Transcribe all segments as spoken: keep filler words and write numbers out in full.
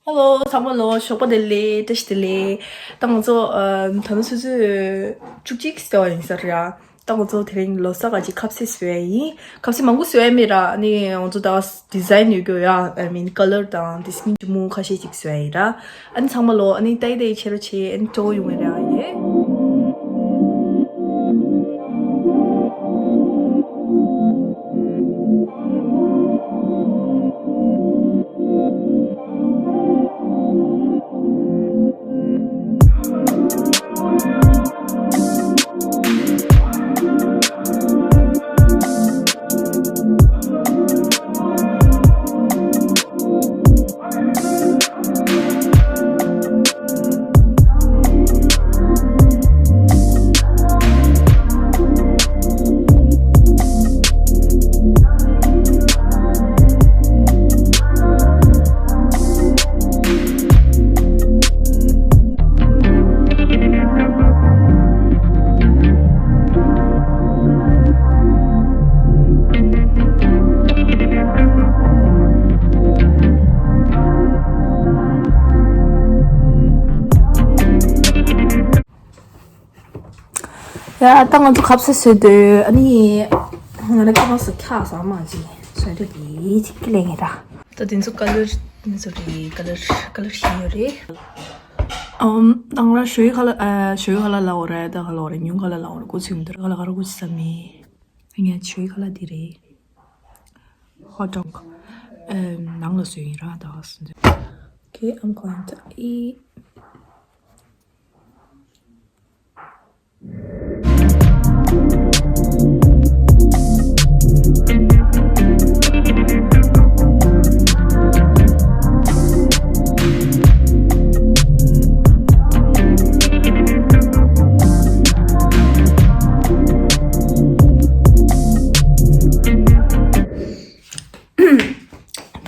ཧེ་ལོ། ཚང་མ་ལོ་ཞོགས་པ་བདེ་ལེགས། བཀྲ་ཤིས་བདེ་ལེགས། ད་ང་ཚོ་ཨ་ད་ནི་ཆུ་ཚོད་བཅུ་གཅིག་ཙམ་ཡིན་ས་རེད་ཡ། ད་ང་ཚོ་དེ་རིང་ལོ་གསར་ག་ཅིག་ཁ་ཟས་བཟོ་ཡ་ཡིན། ཁ་ཟས་མང་པོ་བཟོ་ཡ་མེད་ར། ཨ་ནི་ང་ཚོ་ད་ཌི་ཛའིན་ཡོད་རྒྱུ་ཡ། I mean colour དང་དེ་སྙིང་རྗེ་མོ་ཁ་ཤས་ཅིག་བཟོ་ཡ་ཡིན་ར། ཨ་ནི་ཚང་མ་ལོ་ཨ་ནི་ཏའི་ཏའི་ཆེ་རོ་ཆེ། ཨ་ནི་སྤྲོ་པོ་ཡོང་བའི་རེ་བ་ཡོད། ཡ། ད་ང་ཚོ་ཁ་ཟས་བཟོས་དུས། ཨ་ནི་ང་རང་ཁ་པར་སུ་ཁ་ཟ་མ་ཅི་བཟོས་དུས་དེ་ཅིག་ལེན་ཡིན་ར། ད་དེ་ཚོ་ཀ་ལར་དེ་ཚོ་རེད། ཀ་ལར་ཀ་ལར་བཞི་ཡོད་རེད། ཨམ། ད་ང་རང་ཞོའི་ཁ་ལར། ཨ། ཞོའི་ཁ་ལར་ལབ་དགོས་རེད། ད་ག་ལབ་དགོས་རེད། ཉུང་ཁ་ལར་ལབ་དགོས་རེད། གོ་ཚོད་མི་འདུག་ཁ་ལར་ག་རེ་གོ་ཚོད་ས་མེད། ངས་ཞོའི་ཁ་ལར་འདི་རེད། ཧོ་ཊོག་ཨམ། ནང་ལ་བཟོས་ཡིན་ར། ད་ག་སོང་ཙང་། Okay, I'm going to eat.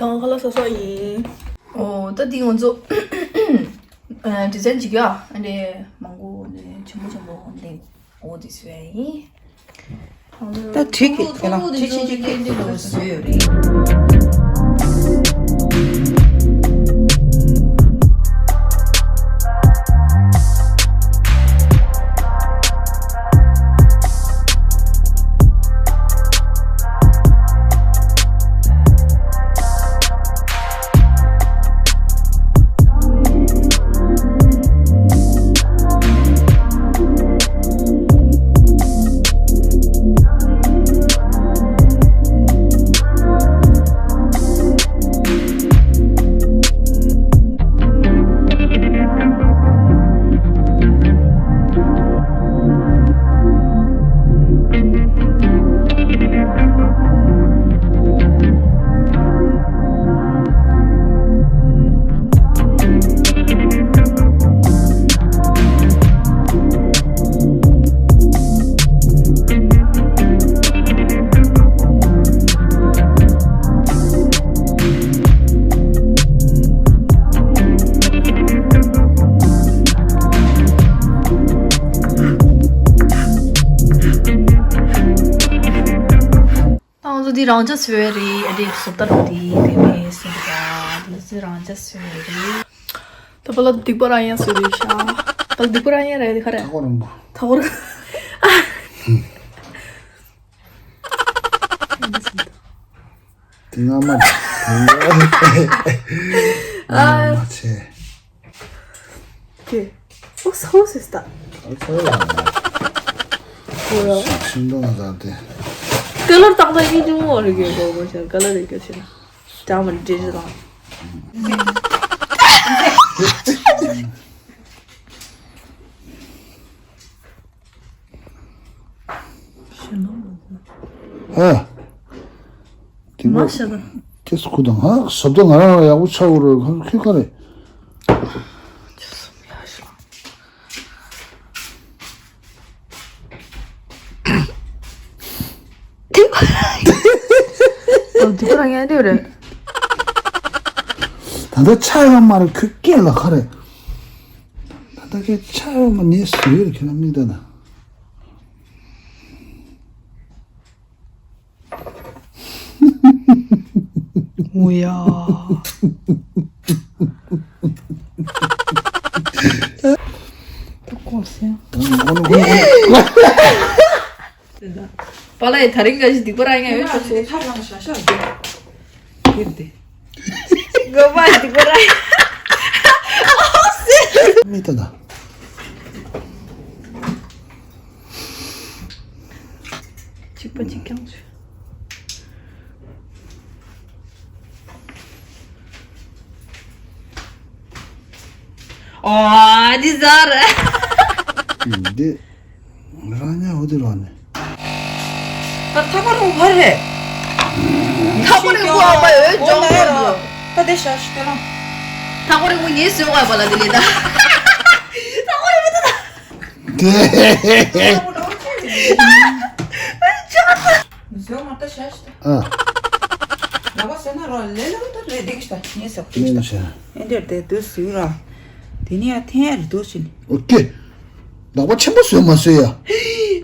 ད་ང་ཁ་ལག་ཟ་ས་ཡིན། ཨོ། ད་འདི་ང་ཚོ་ཨ་ཌི་ཛའིན་ཅིག་ཡ། ཨ་ནི་མང་པོ། ཨ་ནི་ཆེན་པོ་ཆེན་པོ། ཨ་ནི་འོ་དེ་བཟོས་ཡ་ཡིན། ད་ཁྲིད་ཀྱི་དེ་ལ་ཁྲིད་ཤེས་ཀྱི་ཁྱེད་འདི་ལོ་བཟོས་ཡོད་རེད། ད་ང་ཚོ་འདི་རང་འཇགས་བཟོས་པ་རེད། ཨ་འདྲའི་བཟོ་ལྟ་རུ་འདི་དེ་མེད་ཟེར་ག་འདི་ཚོ་རང་འཇགས་བཟོས་པ་རེད། ད་པ་ལ་སྡིག་པ་རང་ཡང་བཟོས་རེད་ཤག་པ་ལ་སྡིག་པ་རང་ཡང་རེད། དེ་ག་རེད། ཐ་གོ་རིང་པོ། ཐ་གོ་རིང་། དེ་སྔ་མ། དེ་སྔ་མ་བྱས། ཀེ། ཨོ་སོ་སི་སྟ། ཨོ་སོ་ཡ། ཨོ་ཡ། ཤིང་སྡོང་ཟ་སྟེ། ཀ་ལར་བཏང་ད་ཡིན་ཅུང་མོ་རེ་གེ་གོ་གོ་ཤ། ཀ་ལར་རེ་གེ་ཤ་ན། ཅང་མ་འདྲེ་རེ་དང་། ཨ། དེ་མ་བཤད་ད། ཏེ་སྐུ་དང་ཧ་ཞབས་ཏོ་ང་རང་ལ་ཡག་པོ་ཆགས་འོ་རོ། ཁོས་ག་རེ། ཨོ་དེ་ཁོ་རང་ཡང་དེ་རེད། ད་ལྟ་ཆགས་ཡོད་མ་རེད། ཁོས་སྐད་ལ་ག་རེ། ད་ལྟ་སྐད་ཆགས་ཡོད་མ་ནས་བཟོས་རེད། ཁྱེད་རང་མིག་ལྟ་ན། ངུ་ཡ། པཱ་ལགས་ད་རིང་ག་ཞིག་སྡིག་པ་རང་ཡང་ཡོད་ཤག་ཟེར། ཐབས་རང་ཤ་ཤ་སྡིག་པ་སྡིག་པ་རང་། མི་ལྟ་ད། གཅིག་པ་གཅིག་རྐྱང་བྱོས། ཨོ་འདི་ཟ་རེད། འདི་རང་ཉ་འོ་དེ་རོ་ནི། ད་ཐག་པ་རུ་བར་རེད། ཐག་པ་རུ་བར་བ་ཡོད་ཅོག་ཅོག་ད་དེ་ཤ་ཤ་ལ། ཐག་པ་རུ་ངའི་སོས་བ་བ་ལ་དེ་ལས་ད། ཐག་པ་རུ་བ་ད། དེ། ཨ། ནག་པ་ཟེར་ན་རོ་ལེ་ལོ་ད་རེ་འདི་གི་ཤ་ངས་ཟ་ཁུ་ཤ་ཨེ་འདྲེར་དེ་དུས་སུ་ར། དེ་ནི་ཡ་ཐེན་ཡ་རི་དུས་ཤིན། ཨོ་ཀེ། ནག་པ་ཆེན་པོ་བཟོས་མ་བཟོས་ཡ།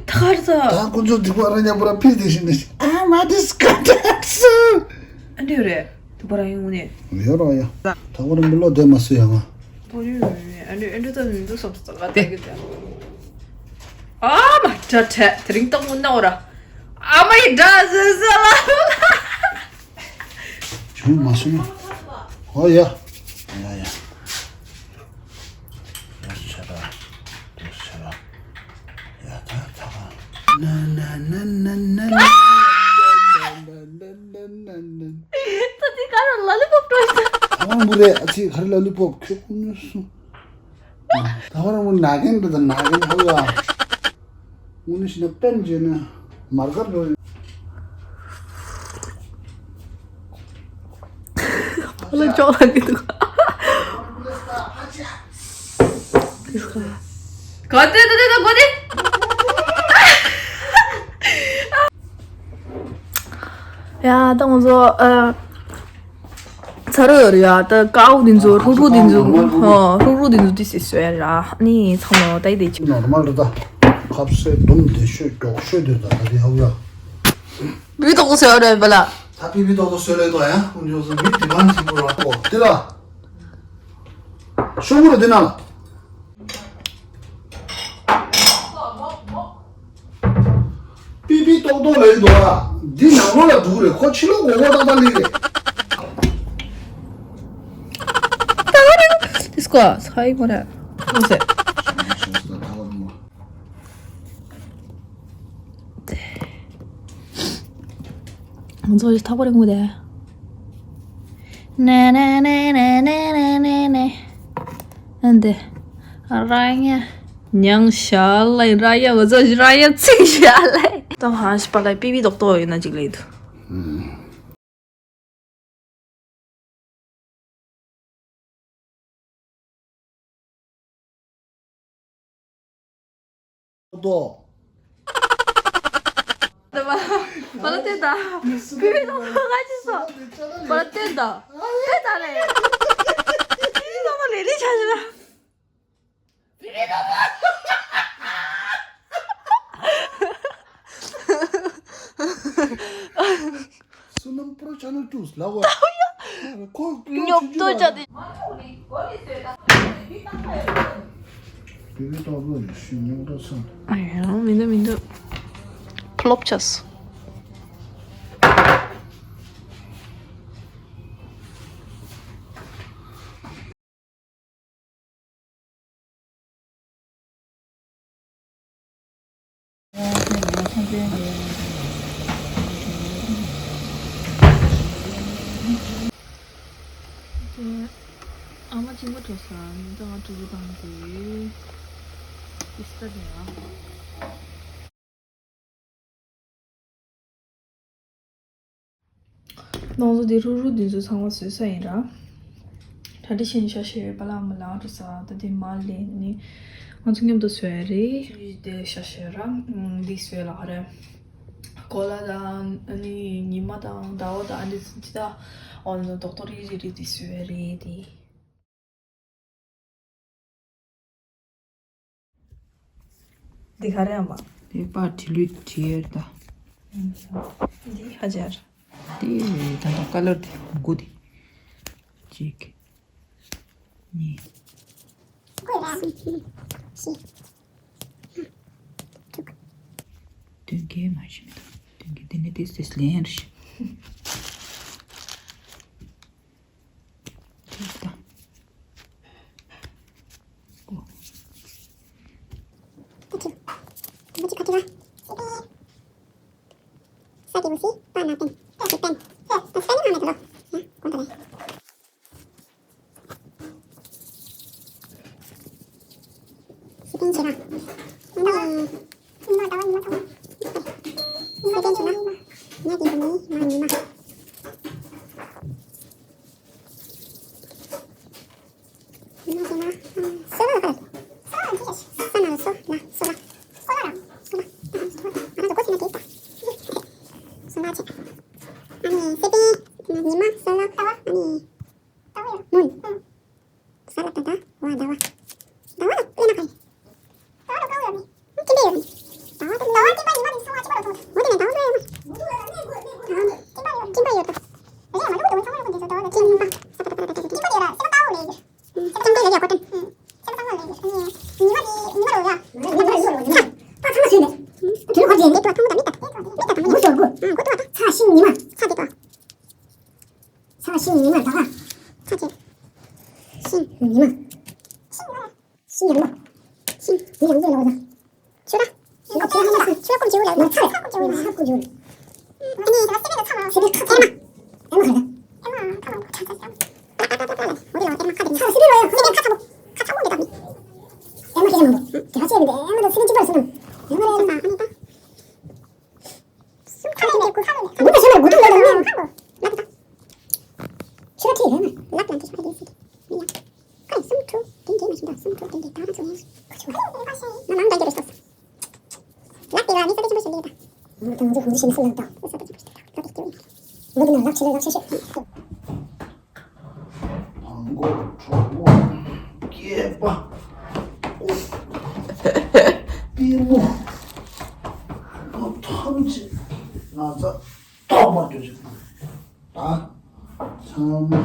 ཐག་རྩ། ད་ཁོ་ཚོ་འདི་པར་ཉམས་པོ་ར་ཕིར་དེ་ཤིན་ནི། ཨ་མ་དིས་ཀ་ཏེག་སུ། ཨ་འདྲེ་རེད། དུ་པ་ར་ཡོང་ནས། ཡོད་ར་ཡ། ཐག་པ་རིང་པོ་ལོ་དེ་མ་བཟོས་ཡ་ང་། པོ་རི་རེད་ཨ་འདྲེ་ཨ་འདྲེ་ད་མི་འདུག་བསམ་སོང་ད་ག་ད་གི་ད། ཨ་མ་ད་ད་དེ་རིང་ཏོག་མོ་ནོ་ར། ཨ་མ་ཡི་ད་ཟེར་ཟེར་ལ། བྱུང་མ་སོང་ན། ཨོ་ཡ། ཡ་ཡ། ཡ་ཤ་ར། དུ་ཤ་ར། ཡ་ད་ད་ག་ན་ན་ན་ན་ན། ད་དེ་ག་ར་ལ་ལི་པོབ་སྤྲོད་ཤག་ཨ་མ་འབུ་རེད་ཨ་ཙི་ག་ར་ལ་ལི་པོབ་ཁྱོད་ཀུན་ནས་སུ། ད་བར་མོ་ནག་གིན་འདི་དང་ནག་གིན་ཧ་ཡ། དངོས་གནས་བྱས་ན་དཔེ་མཇལ་ན་མར་དཀར་འགྲོ་ཡོད། ཨ་ལ་ཅོག་ལ་གི་འདུག་ག་དེ་དེ་དེ་དེ་གོ་དེ། ཡ་ད་ང་ཚོ་ཨ། ཚ་རུ་ཡོད་རེད་ཡ། ད་ཀའོ་འདི་ཚོ་ཧྲུག་ཧྲུག་འདི་ཚོ་ཧོ་ཧྲུག་ཧྲུག་འདི་ཚོ་ཏི་སི་བཟོས་ར། ཨ་ནི་ཚང་མ་ད་ཡི་དེ་ཅི། ནོར་མལ་རེད་ད། ཁབ་སེ་དུམ་བདེ་ཤོས་མགྱོགས་ཤོས་དེ་ད་ད་དེ་ཧ་གོ་ཡ། བི་ཏོག་ཏོ་བཟོས་རེད་པ་ལ། ད་པི་བི་ཏོག་ཏོ་བཟོས་ལེ་ཏོ་ཡ། ཁོང་ཚོ་མི་དེ་གང་ཆེན་པོ་ར་ཏོ་དེ་ལ། ཤོག་བུ་ར་དེ་ན་ལ། པི་པི་ཏོག་ཏོག་ལས་འདུག་ཨ། འདི་ནང་ལོགས་ལ་འདུག་རེད། ཁོ་ཕྱི་ལོགས་སྒོར་སྒོར་ཏག་ཏག་ལི་རེད། ད་རེད། དིས་ཀོ་ཚ་ཡི་མོ་རེད། ལོ་ཟེར། ང་ཚོ་ཐག་པ་རིང་པོ་དེ། ནེ་ནེ་ནེ། ཨ་འདི། ར་ཡ། ཉང་ཤ་ལེ་ར་ཡ་བ་ཛ་ར་ཡ་ཚིག་ཤ་ལེ། ཏང་ཧ་ཤ་པ་ལེ་པི་པི་ཏོག་ཏོ་ཡིན་ན་ཅིག་ལེ་དུ། ཏོ། པ་ལ་ཏེ་ད། པི་པི་ཏོག་ཏོ་ང་ཅི་སོ། པ་ལ་ཏེ་ད། ཏེ་ད་ལེ། པི་པི་ཏོག་ཏོ་ལེ་ལེ་ཆ་ཞིག་ལ། བསོད་ནམས་པྲོ་ཆེ་ནལ་ཊུ་ལ་གོ། ཁོ་ཉོབ་ཏོ་ཅོ་དེ། བི་བི་ཏོག་ལོ་ཡི་ཤུ་ཉོབ་ཏོ་སོང་། ཨ་ཡ་མི་འདུག་མི་འདུག་ཕློབ་ཆགས། ཨ་མ་གཅིན་པ་འགྲོ་ས་ཉིན་ལྟར་ང་ཕྲུ་གུ་བཏང་དེ་ཨིས་ཏར་རེད་ཨ། ནང་ཚོ་དེ་རུ་རུ་དེ་ཚོ་ཚང་མ་བཟོས་ས་ཡིན་ར། གྲ་སྒྲིག་བྱས་ནས་ཤ་ཤེ་ཡོད་པ་ལ་མི་ལ་འགྲོ་ས་ད་དེ་མ་ལས་ནི་ང་ཚོ་མཉམ་དུ་བཟོས་ཡ་རེད། དེ་ཤ་ཤེ་ར་འདི་བཟོས་ལ་ཧ་རེ། གོ་ལ་དང་ཨ་ནི་ཉི་མ་དང་ཟླ་བ་དང་ཨ་ནི་ཅི་ད་ཨོ་ནི་རྡོག་རྡོག་རིལ་རིལ་རིལ་དེ་བཟོས་ཡ་རེད་དེ། འདི་ག་རེ་ཨ་མ། དེ་པར་བྲིས་ལུས་བྲིས་ཡོད་ད། འདི་ཧ་ཅར། དེ་ད་ལྟ་ཀ་ལར་དེ་དགུ་དེ། གཅིག་གཉིས། དོན་གལ་མ་བྱུང་ད། This is Lynch. This is the. སི་པན་བྱེད་ར། ཉི་མ། ཉི་མ་ཟླ་བ། ཉི་མ་ཟླ་བ། སི་པན་བྱེད་ན། ཉི་མ། ཉི་མ་ཟླ་བ། ཉི་མ། ཉི་མ་བྱེད་ན། སོ་ལ་ལ་ཕར། སོ་ལ་ལ་ཕར། ས་ན་ལ་སོ་ལ་སོ་ལ། སོ་ལ་ར། སོ་ལ། ཨ་ན་ད་གོ་ཆེ་ན་དེ་ད། སོ་ལ་བྱེད། ཨ་ནི་སི་པན། ཉི་མ། སོ་ལ། ཟླ་བ། ཨ་ནི། མུན། ས་ལ་ད་ད་བ་ཟླ་བ། ཟླ་བ་ལ་དཔེར་ན་ག་རེ། ཟླ་བ་ལ་ཀ་བ་ཡོད་མེད། སྤྲིན་པ་ཡོད་མེད། ཟླ་བ་དེ་ལ་ཟླ་བ་སྤྲིན་པ་ཉི་མ་དེ་སོང་བ་ཕྱི་པ་ལ་ཐོག་འོ་དེ་ནས་ཟླ་བ་ལ་ཡོད་མེད། ཟླ་བ་སྤྲིན་པ་ཡོད་མེད། སྤྲིན་པ་ཡོད་དོ། རེད་མ་ལུག་དེ་མ་ཚང་མ་ལ་ཐོག་འདི་ཚོ་ཟླ་བ་ལ་སྤྲིན་པ། ས་ད་ད་ད་ད་ད་སྤྲིན་པ་དེ་ལ་སེམས་པ་ལྟ་བ་ལས་ཡོད། སེམས་པ་ལྟ་བ་ལས་ཡོད་གོ་དོན། སེམས་པ་ལྟ་བ་ལས་ཡོད། ཉི་མ་དེ་ཉི་མ་ལ་ཡོད་ཡ། ཉི་མ་ལ་ཡོད་ཡ། ད་ཚང་མ་ཚུད་མེད། དེ་ལ་གོ་དོན་དེ་ཏུ་བ་ཐང་མོ་ད་མི་ད། མི་ད་ཐང་མོ་ད། ཨ་གོ་ཏུ་བ་ད། ཚ་ཤིང་ཉི་མ། ཚ་དེ་ཏུ་བ། ཚ་ཤིང་ཉི་མ་ད་ག་ཚ་ཆེ། ཤིང་། ཉི་མ། ཤིང་ཡང་མ། ཤིང་། ཉི་ཡང་མ་ལ་བ་ད། ཆུ་ར། ཆུ་ར་ཆུ་ར་ཀུམ་ཆེ་བོ་ལ་ཡོད། ཚ་ཀུམ་ཆེ་བོ་ལ་ཡོད། ཚ་ཀུམ་ཆེ་བོ་ལ་ཡོད། ཨ་ནི་ཚ་སི་པན་ད་ཚ་མ་སི་པན་ཁ་ཚ་མ། ཨེ་མ་ཧ་ད། ཨེ་མ་ཁ་མ་ཁ་ཚ་ཚ། ཨ་ད་ད་ད་ད་ལ་མོ་དེ་ལ་ཨེ་མ་ཁ་དེ་ཚ་སི་པན་ལ་ཡོད། སི་པན་ཁ་ཚ་བོ། ཁ་ཚ་བོ་དེ་ད་མི། ཨེ་མ་ཁ་ཚ་མ་བོ། དེ་ཁ་ཚ་མི་དེ་ཨེ་མ་ད་སི་པན་ཅི་པ་སི་ནམ། ཨེ་མ་ལ་ཨེ་མ་ཨ་ནི་ད། སུམ་ཁྲི་ལ་ཡོད་ཁུ་ཁ་ལ་ཡོད། མུ་ད་ཤ་མ་གུ་ཐུག་ལ་ཡོད། ཁ་ལ་ཡོད། ཁ་ལ་ཡོད། ཁ་ལ་ཡོད། ཁྱི་ཁྲིད་རེད་ན། ལབ་ལ་འདི་ཤ་དེ་སི་ཏི། མི་ཡ། ཁ་ལ་སུམ་ཁྲུ་དེ་འདྲེ་མ་ཤི་ད། སུམ་ཁྲུ་དེ་འདྲེ་ད་རང་ཚོ་ཡང་ཁ་ཆུ་ཁ་ལ་ཡོད། ཁ་ཆུ་ན་མང་འདྲ་འདྲ་རེད་ས། ལབ་དེ་ལ་མི་ས་དེ་ཆེན་པོ་ཞིག་ལེགས་ད། མུ་ད་ང་ཚོ་གུང་ཚིགས་ཤི་མི་སུ་ལབ་ད། མི་ས་དེ་ཆེན་པོ་ཞིག་ལེགས་ད། ལོ་དེ་ན་ལབ་ཆེ་ལེ་ལབ་ཆེ་ཤོད། དང་པོ་གྲོགས་པོ་སྐྱེས་པ། པུས་མོ། ཐམས་ཅད་ན་ཚ་ཐོག་མ་གྱུར་ཅིག་ད་ཚང་མ་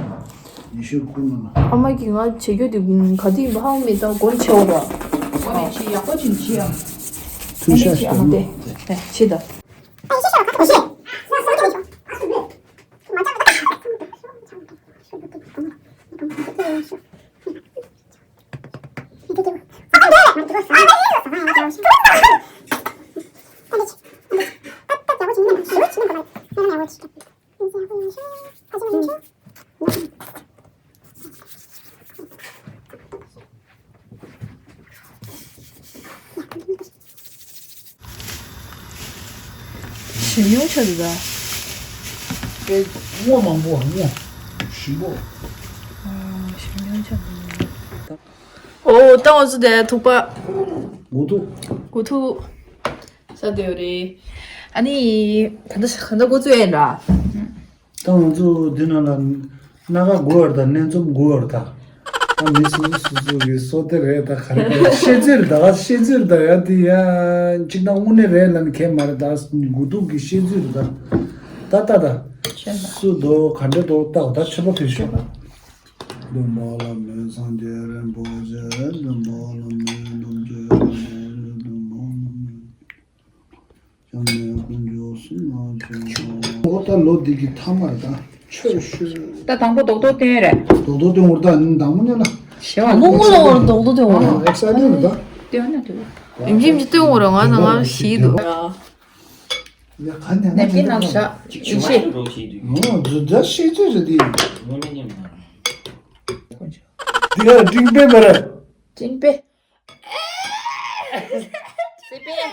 ཉི་ཤུ་དགུ་ནང་ལ། ཨ་མ་གིས་ང་བྱེད་རྒྱུ་དེ་ག་དུས་ཡིན་པ་ཧ་གོ་མེད། ད་མགོ་ནས་བྱེད་འོ་བ། མགོ་ནས་བྱེད། ཡག་པོ་ཅིག་བྱེད་ཨ། ཐུགས་ཤ་ཤ་ཨ་མ་དེ་བྱེད་ད། ཞིམ་ཉུང་ཆགས་འདུག་ད། དེ་སྔོ་མང་པོ་སྔོ་ཞིམ་པོ། ཨ། ཞིམ་ཉུང་ཆགས་འདུག་ཨོ་ད་ང་ཚོ་དེ་ཐུག་པ། དགུ་ཐུག་དགུ་ཐུག་ས་དེ་ཡོད་རེད། ཨ་ནི་ག་འདྲ་ག་འདྲ་འགོ་བཙུགས་ཡིན་ར། ད་ང་ཚོ་འདི་ནང་ལ་སྣ་ཁ་དགུ་ཡོད་ད། སྣ་འཛོམས་དགུ་ཡོད་ད། ད་མི་སོ་སོ་སོ་སོ་གི་བསོད་བདེ་རེད་ད། ག་རེ་ག་རེ་བཤད་ཚུལ་ད་བཤད་ཚུལ་ད་ཡ་དེ་ཡ་གཅིག་ན་དངོས་གནས་རེད་ལབ་ནས་ཁྱད་མ་རེད་ད། དགུ་ཐུག་གི་བཤད་ཚུལ་ད། ད་ད་ད་སུ་དོ་ག་འདྲ་དོ་ད་ད་ཆོས་པ་ཕེབས་ཤོག་ད། སྟོན་པ་བླ་མེད་སངས་རྒྱས་རིན་པོ་ཆེ། སྟོན་པ་བླ་མེད་རྣམ་རྒྱལ་རིན་པོ་ཆེ། སྟོན་པ་བླ་མེད། ཞང་ནས་དཀོན་མཆོག་གསུམ་ལ་མཆོད་པ། འོ་ད་ལོ་འདི་གི་ཐ་མ་རེད་ད། ཆོས་ཞུ། ད་དང་པོ་རྡོག་རྡོག་སྟོན་རེད། རྡོག་རྡོག་སྟོན་འོར་ད་ནི་དང་པོ་ནས་ལ། ཞེ་བ་མོ་མོ་ལ་འོར་རྡོག་རྡོག་སྟོན་འོར། ཨེག་སའི་ཊེཌ་རེད་ད། སྟོན་ན་དུ། ཡིན་གཅིག་མིན་གཅིག་སྟོན་འོར་ང་ཚོ་ང་ཞིག་འདུག་ཡ་ག་ནས་ན་པི་ཀིན་ནང་བཞག་ཡིན་ཤེས། འོ་འདི་ད་ཤེས་ཚོད་རེད་དེ། འདི་ཡ་ཀྲིང་པེ་མ་རེད། ཀྲིང་པེ། སི་པན།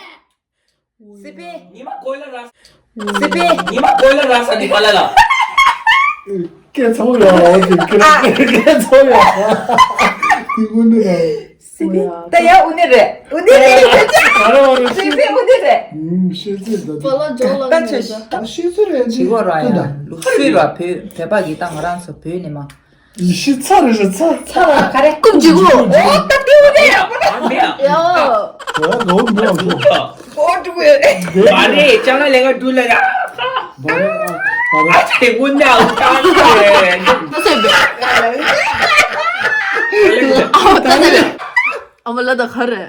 སི་པན། ཉི་མ་གོས་ལ་རག་སི་པན། ཉི་མ་གོས་ལ་རག་ས་འདི་པ་ལ་ལ། སྐད་ཚ་བོ་ཡོད་ར་འོ་དེ་སྐད་སྐད་ཚ་བོ་ཡོད་ར། དེ་ཀུན་འདི་ར། སི་པན། ད་ཡ་འུ་ནི་རེད། འུ་ནི་རེད། ག་རེ་བ་རེད། སི་པན་འུ་ནི་རེད། ཨུམ་ཤེས་ཚོད་ད་དེ། པ་ལ་ཇོ་ལ་ད་ནི་ཆེ་ཤ། ད་ཤེས་ཚོད་རེད་འདི། ཞི་གོ་ར་ཡ་ལུག་སུས་ར་བོད་བོད་པ་གི་ད་ང་རང་ཚོ་བོད་ནི་མ། ཡི་ཤི་ཚ་རེ་ཤི་ཚ། ཚ་ལ་ག་རེ་ཀུན་གྱི་གུ། ཨོ་ད་དེ་འུ་དེ་ཡ་པ་ད། ཨ་མེ་ཡ། ཡ། ཨོ་ནོ་ནོ་ནོ། ཨོ་ཏུ་ཝེ། མ་རེད་ཅང་ལ་ལེ་ག་ཏུ་ལ་ཡ། མ་རེད་ཨ། མ་རེད། ཨ་ཆེ་ཀུན་ད་ཨུ་ད་ཏུ་ཝེ། ཏུ་སེ་བེ། ཨོ་ད་ཏུ་ཝེ། ཨ་མ་ལ་ད་ག་རེ།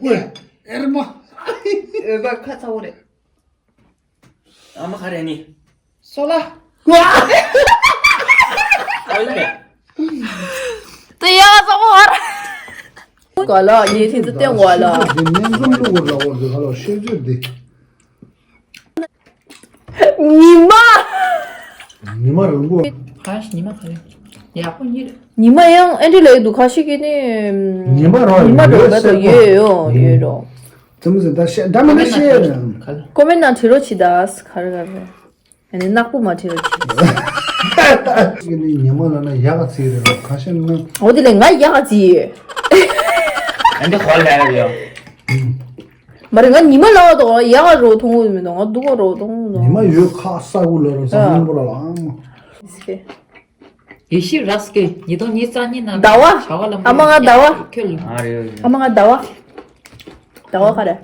ཝེ། ཨེར་མ། ཨེ་བ་ཁ་ཚ་བོ་རེད། ཨ་མ་ག་རེ་ནི། སོ་ལ། ཨོལ་མེ། དེ་ཡག་ཙམ་བར། ག་ལ་ཡེ་ཐིག་ཏུ་བསྟན་བ་ལ། དེ་སྨན་འཛོམས་ལུག་གོར་ལ་བོར་དེ་ག་ལ་ཤེས་བརྗོད་དེ། ཉི་མ། ཉི་མ་རིང་པོ། ཕ་ཉི་མ་ག་རེ། ཡག་པོ་ཉིད། ཉི་མ་ཡང་ཨེ་འདྲི་ལའི་འདུག་ཁ་ཤས་ཀྱི་ནི། ཉི་མ་རོ་ཉི་མ་རོ་ཡོད་བས་སེ། ཡོད་ཡོད་ཡོད་རོ། ཙམ་ཟེར་ད་ཤེས་འདྲ་མི་འདྲ་ཤེས། ཀོ་མེན་ན་བྲིས་རོགས་བྱེད་ད་ག་རེ་ག་རེ། ཨ་ནི་ནག་པོ་མ་བྲིས་རོགས་བྱེད། ཉི་མ་ལ་ན་ཡག་ག་ཚིག་རེད་རོ་ཁ་ཤས་ན། འོ་དེ་ལས་ང་ཡག་ག་ཚིག་ཡོད། ཨ་འདི་ཧོལ་ལ་ཡོད། མ་རེད་ང་ཉི་མ་ལ་བ་དོ་ཡག་ག་རོ་མཐོང་གི་མི་འདུག་ང་སྡུག་ག་རོ་མཐོང་གི་མི་འདུག་ཉི་མ་ཡོད་ཁ་ས་གུ་ལ་རོ་ས་སྙིང་པོ་ལ་ལ་ཨང་། ཡེ་ཤེས་ར་སྐད་ཉིས་སྟོང་ཉི་ཤུ་རྩ་གཉིས་ནང་ཟླ་བ། བྱ་བ་ལ་ཨ་མ་ང་ཟླ་བ། ཁྱོད་ལ། ཨ་རེ་ཡོད་ཡོད། ཨ་མ་ང་ཟླ་བ། ཟླ་བ་ག་རེ།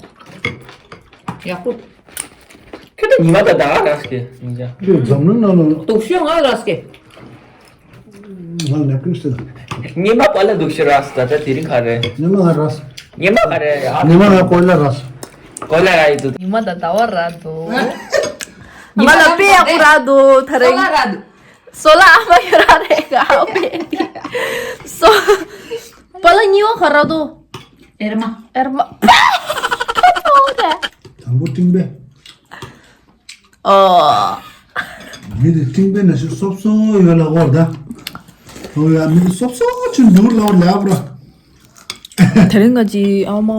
ཡག་པོ། ཁྱོད་ད་ཉི་མ་ད་ད་ར་སྐད་ཡིན་ཅང་། ཁྱོད་འཛམ་གླིང་ནང་ལ། སྡུག་ཤོས་ང་ར་སྐད། ང་ནེ་ཀིན་སི། ཉི་མ་པ་ལ་སྡུག་ཤོས་ར་སི་ད་ད་དེ་རིང་ག་རེ། ཉི་མ་ང་ར་སི། ཉི་མ་ག་རེ་ཨ། ཉི་མ་ང་ཀོ་ལ་ར་སི། གོ་ལ་ར་ཡི་དུ། ཉི་མ་དང་ཟླ་བ་ར་འདུག་ང་ལ་དཔེ་ཡག་པོ་ར་འདུག་ད་རེས། སོ་ལ་ཨ་མ་ཡོད་ར་རེད་ག་ཨ་མ་ཡོད་འདི། སོ། པ་ལ་གཉིས་པ་ག་ར་འདུག་ཨེར་མ། ཨེར་མ། དང་པོ་ཏིང་པེ། ཨོ། མི་དེ་ཏིང་པེ་ན་ཤི་སོབ་སོ་ཡོད་ལ་བོར་ད། ཨོ་ཡ་མི་དེ་སོབ་སོ་ཆུ་འདུག་ལ་བོར་ལ་བོར། དེ་རིང་ང་ཅི་ཨ་མ་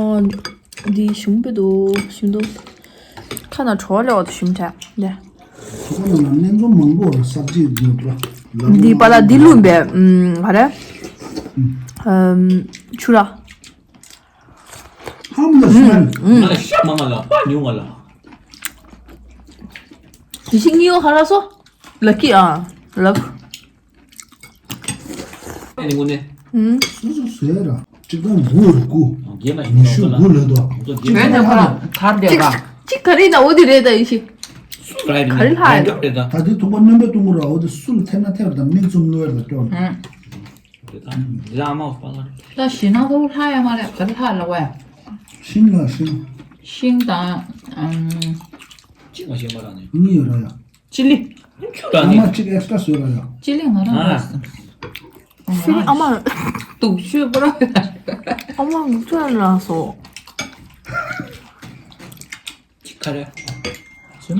འདི་ཞུམ་པེ་འདུག་ཞུམ་འདུག་ཁ་ན་གྲོ་ལེ་བ་དུ་ཞུམ་ཐལ་ལེ། ཁོ་ན་ལ་སྣེ་ཚོ་མང་པོ་ར་སབ་ཅི་འདུག་ལ། འདི་པ་ལ་འདི་ལུམ་པེ་ཨམ་ག་རེ། ཨམ་ཆུ་ར། ཧམ་ལ་སྨན། ང་ལ་ཤ་མ་ང་ལ་པ་ཉུང་ང་ལ། དེ་ཤི་ཉིའོ་ཧ་ར་སོ། ལ་ཀི་ཨ། ལག་ཨ་ནི་དངོས་གནས། ཨུམ། སོ་སོ་སོའི་ར། གཅིག་དང་དགུ་དགུ། རྒྱས་མ་ཞིག་ཉི་ཤུ་དགུ་ལོས་དོ། ཚོ་རྒྱས་བོད་ནས་ཁོ་རང་དར་བསྡད་པ། གཅིག་ག་རེ་ན་འོ་དེ་རེད་ད་ཡི་ཤི། ཀ་རེ་ག་རེ་ལྷག་ཡོད། རེད་ད། ད་དེ་ཐུག་པ་སྣོན་པའི་ཐུང་གུ་ར་འོ་དེ་སུ་ལ་ཐེབས་ན་ཐེབས་དང་མིག་བཙུམ་ལོས་ལ་སྐྱོར། རེད་ད། འདི་ལ་ཨ་མ་པ་ལ་རེད། ད་ཞེ་ན་ད་ལྷག་ཡ་མ་རེད་ག་རེ་ལྷག་ལ་བ་ཡ། ཤིང་ལ་ཤིང་། ཤིང་དང་ཨམ། གཅིག་མ་ཤེས་པ་ར་ནི། གཉིས་ཡོད་ར་ཡ། ཅི་ལི། ཆུ་ར་ཨ་ནི། མ་གཅིག་ཨེག་སི་ཊ་ར་བཟོས་ར་ཡ། ཅི་ལི་ང་རང་ར་སོང་། ཤི་ཨ་མ། སྡུག་ཤོས་པོ་ར། ཨ་མ་ངུ་ཚ་ན་སོ། ག་རེ།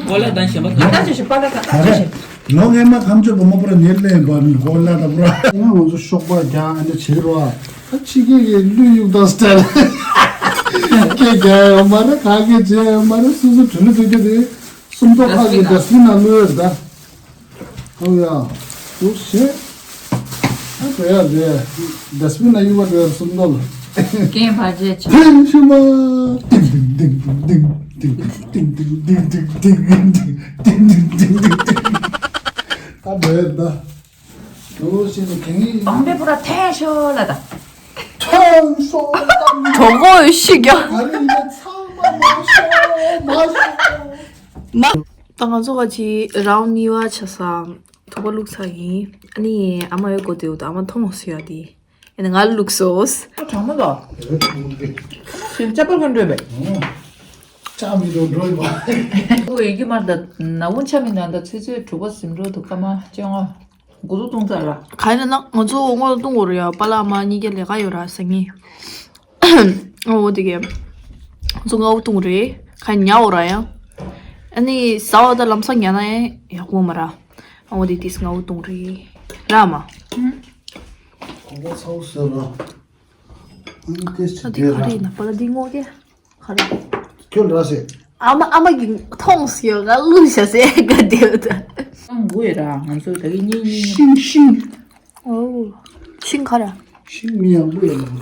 ཀོ་ལ་དང་ཞེན་པ་དང་། ད་ཅི་ཞིག་པ་ལ་ད་ག་རེ། ལོ་ངན་མ་ཁམ་ཆོས་པ་མ་པུ་ར་ཉེར་ལེན་པ་མི་ཀོ་ལ་ད་པུ་ར། ང་ང་ཚོ་ཤོག་པ་རྒྱ་ཨ་འདྲ་བྱེད་རོགས་ཨ། ཕྱི་རྒྱལ་གྱི་ལུས་གཡུག་དང་སྟེར། སྐད་རྒྱག་ཡོད་མ་རེད་ག་གེ་བྱས་ཡོད་མ་རེད་སོ་སོ་དུ་ལུ་དུ་གི་རེད། སུམ་མདོ་ཁག་གི་ཌ་སི་ཊི་བིན་ནང་བླུགས་ཡོད་ད། ཨོ་ཡ། འདུག་ཞེས། ཨ་ཁོ་ཡ་དེ། ཌ་སི་ཊི་བིན་ནང་གཡུག་པ་དེ་སུམ་མདོ་ལ། རྐྱེན་བར་ཆད་བྱེད། ཕན་ཆུ་མ། ཏིང་ཏིང་། ཨ་འདྲ་ཡོད་ད། འདུག་ཞེས་ནས་གང་ཡིན། བང་པའི་པུ་ར་ཐན་ཤོ་ལ་ད། ཐོང་སོང་། གྲོགས་པོ་ཤི་རྒྱ། ཨ་རི་ཡིན་ན་ཚང་མ་མ་ཤོ་མ་ཤོ། མ། ད་ང་ཚོ་བ་ཅི་རའུན་གཉིས་པ་ཆ་ས་ཐུག་པ་བླུགས་ཚར་ཡིན། ཨ་ནི་ཨ་མ་ཡོད་གོ་དེའུ་ད་ཨ་མ་མཐོང་ཟེར་ཡ་དེ། ཨ་ནི་ང་བླུགས་སོ། གྲང་མོ་ལོ། ཞིམ་ཅ་པར་ག་འགྲོས་པས། ཅག་མི་འགྲོ་འགྲོ་ཡིན་པ། ཨོ་ཡི་གེ་མར་ད་ན་བུན་ཆ་མི་ན་ད་ཚེ་ཚོད་དྲུག་པ་ཟིན་འགྲོ་དུ་ཀ་མ་ཅོ་ང་འགོ་ཚུགས་གཏོང་ཚར་ལ། ག་ཡིན་ན་ང་ཚོ་སྔོན་ལ་གཏོང་དགོས་རེད་ཡ། པཱ་ལགས་ཨ་མ་གཉིས་ཀ་ལས་ཀ་ཡོད་ར་སང་ཉིན། ཨོ་དེ་གས། ང་ཚོ་སྔ་པོ་གཏོང་རེད། ག་ཉལ་འོ་ར་ཡ། ཨ་ནི་ཟ་བ་ད་ལམ་སང་ཉལ་ན་ཡག་པོ་མ་ར། ཨོ་དེ་དེ་སྔ་པོ་གཏོང་རེད། ར་མ། ཁོང་པ་ཚ་བོ་ཟེར་ར། ཨ་ནི་ཏེ་ཅི་ད་དེ་ག་རེ་ཡིན་ན་པཱ་ལགས་འདི་སྔོ་གས། ག་རེ། ཁྱོད་ར་ཟེར། ཨ་མ་ཨ་མ་གི་མཐོང་སི་ཡོད་ག་ལུས་ཤ་ཟེར་ག་དེ་ད། ཨང་དགོས་ར་ང་ཚོ་ད་གི་གཉིས་གཉིས། ཤིང་ཤིང་། ཨོ། ཤིང་ག་ར། ཤིང་མི་ཡག་པོ་ཡོད་ལ།